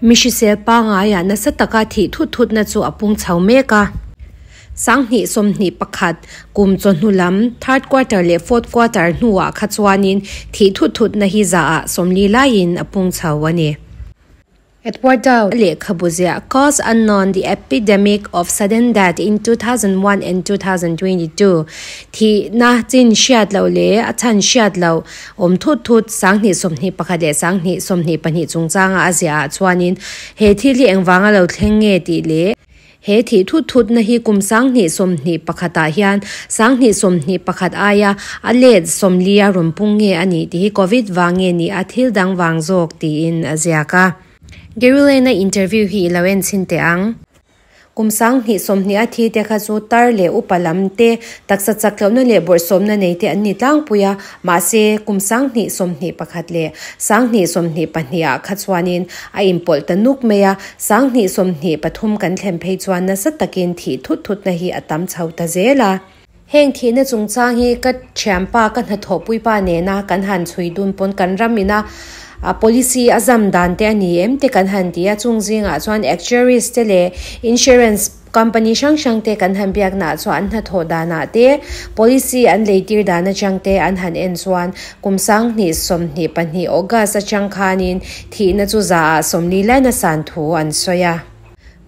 Mi hrisel pangaiah nasa taka thih thut thutna chu a pung chho mek a. 2021 kum chawhnu lam third quarter leh fourth quarter hnuah kha chuanin thih thut thutna hi zaah 40 laiin a pung chho a ni. Edward Dow lehkhabu ziah Cause Unknown, The Epidemic of Sudden Death in 2001 and 2022, Thihna chin hriat loh leh a chhan hriat loh awm thut thut 2021 leh 2022 chungchanga a ziahah chuanin he thil hi engvanga lo thleng nge tih leh he thih thut thutna hi kum 2021 ah hian 2021 aia a let 40 a rawn pung nge a nih tih hi Covid vang nge ni a thil dang vang zawk tiin a ziak a. Gary Lane-a interview hi i lo en chhin teh ang. Kum 2020 a thi te kha chu tar leh upa lam te, taksa chak lohna leh bawrhsawmna nei te an ni tlangpui a, mahse kum 2021 leh 2022 ah kha chuanin a inpawlh ta nuk mai a, 2023 kan thlen phei chuan nasa takin thih thut thutna hi a tam chho ta zel a. Heng thihna chungchang hi ka thianpa ka hnathawhpuipa nena kan han chhui dun pawn kan ram ina policy a zam dan te a ni em te kan han ti a, chung zingah chuan actuaries te leh insurance company hrang hrang te kan han biaknaah chuan an hnathawh danah te policy an leitir dan atang te an han en chuan kum 2022 August atang khanin thihna chu zaah 40 laina san thu an sawi a.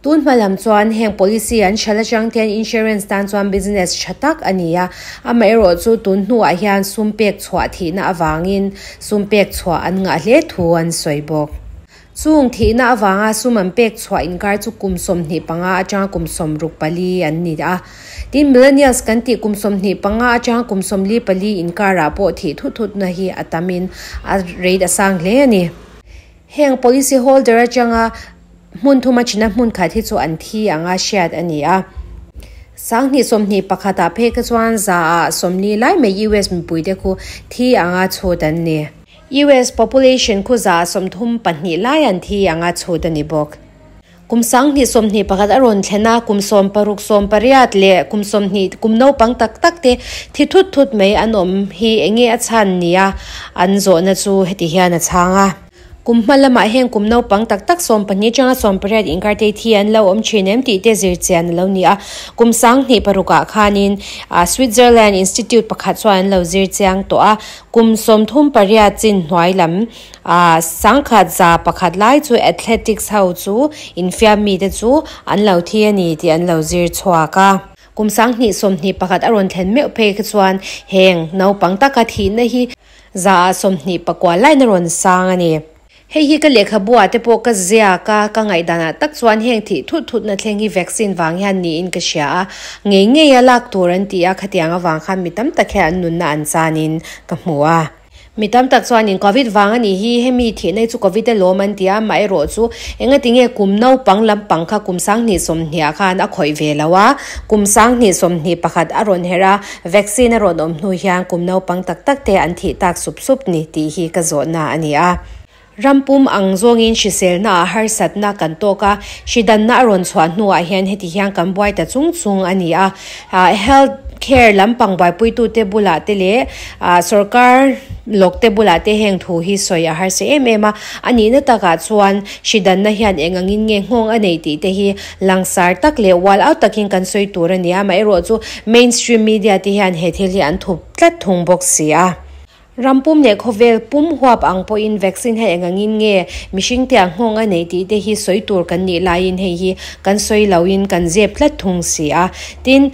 Tun hma lam chuan heng policy an hralh atang te hian insurance tan chuan business tha tak a ni a, amaherawh chu tun hnuah hian sum pek chhuah thihna avangin sum pek chhuah an ngah hle thu an sawi bawk. Chung thihna avanga sum an pek chhuah inkar chu kum 25 atanga kum 64 an ni a. Tin, millennials kan tih kum 25 atanga kum 44 inkarah pawh thih thut thutna hi a tamin a rate a sang hle a ni. Heng policy holder atanga hmun thuma china hmun khat hi chu an thi anga hriat a ni a. 2021 ah phei kha chuan zaah 40 lai mai US mipui te khu thi anga chhut an ni. US population khu zaah 32 lai an thi anga chhut a ni bawk. Kum 2021 a rawn thlen a, kum 16, 18 leh kum 20 kum naupang tak tak te thi thut thut mai an awm hi enge a chhan ni a, an zawhna chu heti hian a chhang a. Kum hma lamah heng kum naupang tak tak 12 atanga 18 inkar te thi an lo awm thin em tih te zir chian a lo ni a. Kum 2006 ah khanin Switzerland Institute pakhat chuan an lo zir chiang tawh a. Kum 38 chin hnuai lam 1,100 lai chu athletics ho chu infiam mi te chu an lo thi a ni tih an lo zir chhuak a. Kum 2021 a rawn thlen meuh phei kha chuan heng naupang taka thihna hi zaah 29 laina rawn sang a ni. Hei hi ka lehkhabu ah te pawh ka ziak a, ka ngaihdanah tak chuan heng thih thut thutna thleng hi vaccine vang hian niin ka hria a, ngei ngei a lak tur an ti a, khatiang avang khan mi tam tak hian an nunna an chanin ka hmu a. Mi tam tak chuanin Covid vang a nih hi, hemi thihna hi chu Covid a lawm an ti a, amaherawh chu engatinge kum naupang lampang kha kum 2020 ah khan a khawih ve lo a, kum 2021 a rawn herh a, vaccine a rawn awm hnu hian kum naupang tak tak te an thih tak sup sup ni tih hi ka zawhna a ni a. Rampum ang zawngin hriselna ah harsatna kan tawk a, hridanna a rawn chhuah hnuah hian heti hian kan buai ta chung chung a ni a. Health care lampang buaipuitute bulah te leh sorkar lawk te bulah te heng thu hi sawi a harsa em em a. A nihna takah chuan hridanna hian eng angin nge nghawng a nei tih te hi langsar tak leh ual au takin kan sawi tur a ni a. Amaherawh chu mainstream media te hian he thil hi an thup tlat thung bawk si a. Rampum leh khawvel pum huap ang pawhin vaccine hi eng angin nge mihring te a nghawng a nei tih te hi sawi tur kan nih laiin hei hi kan sawi loin kan zep tlat thung si a. Tin,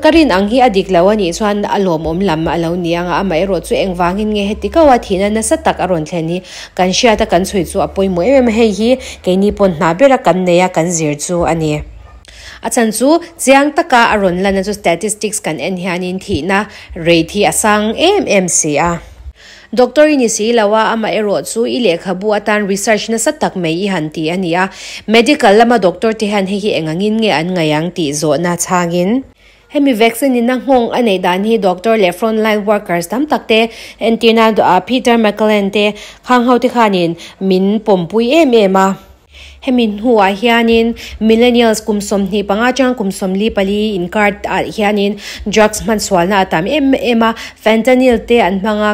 ka rin ang hi a dik lo a nih chuan a lawmawm lam a lo ni ang a, amaherawh chu eng vangin nge heti kau a thihna nasa tak a rawn thlen hi kan hriat a kan chhui chu a pawimawh em em a, hei hi keini pawn hna bera kan nei a kan zir chu a ni. A chhan chu chiang taka a rawn lan a chu statistics kan en hianin thihna rate hi a sang em em si a. Doctor i ni si lo a, amaherawh chu i lehkhabu atan research nasa tak mai i han ti a ni a. Medical lama doctor te hian hei hi eng angin nge an ngaih ang tih zawhna chhangin. Hemi vaccine in a nghawng a neih dan hi doctor leh frontline workers tam tak te entirna Peter MacKellen te khang ho te khanin min pawmpui em em a. Hemi hnuah hianin millennials kum 25 atanga kum 44 inkar ah hianin drugs hman sualna a tam em em a, fentanyl te an hmang a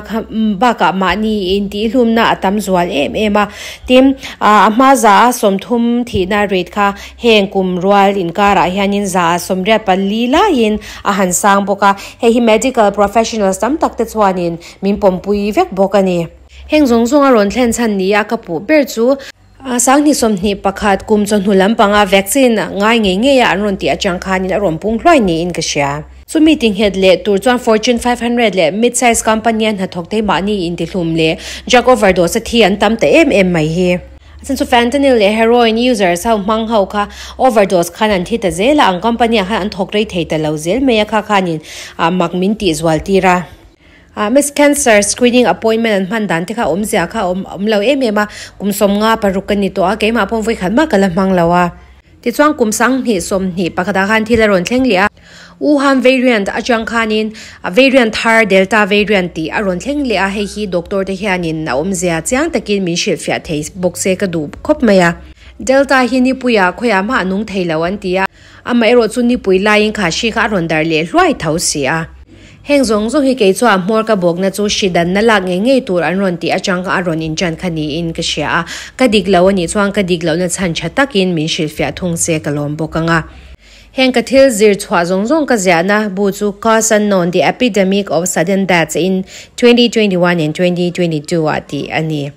bakah mahni intihhlumna a tam zual em em a. Tin, a hma za a 30 thihna rate kha heng kum rual inkarah hianin za a 84 laiin a han sang bawk a, hei hi medical professionals tam tak te chuanin min pawmpui vek bawk a ni. Heng zawng zawng a rawn thlen chhan nia ka puh ber chu 2021 kum chawhnu lampanga vaccine ngai ngei ngei a an rawn tih atang khanin a rawn pung hluai niin ka hria. Chumi tinghet leh tur chuan Fortune 500 leh mid-size company a hnathawk te mahni intihlum leh drug overdose a thi an tam ta em em mai hi. A chhan chu fentanyl leh heroin users ho hmang ho kha overdose khan an thi ta zel a, an company ah khan an thawk rei thei ta lo zel mai a kha khanin mak min tih zual tir a. Miss Cancer screening appointment an hman dan te kha awmzia kha a awm lo em em a, kum 56 ka ni tawh a, keimah pawh vawikhat mah ka la hmang lo a. Tichuan kum 2021 ah khan thil a rawn thleng leh a, Wuhan variant atang khanin variant thar Delta variant tih a rawn thleng leh a, hei hi doctor te hianin a awmzia chiang takin min hrilhfiah thei bawk se ka duh khawp mai a. Delta hi nipuiah khawiah mah a nung thei lo an ti a, amaherawh chu nipui laiin kha hri kha a rawn darh leh hluai tho si a. Heng zawng zawng hi kei chuan hmawr ka bawkna chu hri danna lak ngei ngei tur an rawn tih atang a rawn intan kha niin ka hria a, ka dik lo a nih chuan ka dik lohna chhan tha takin min hrilhfiah thung se ka lawm bawk ang a. Heng ka thil zir chhuah zawng zawng ka ziahna bu chu Cause Unknown, The Epidemic of Sudden Deaths in 2021 and 2022 ah tih a ni.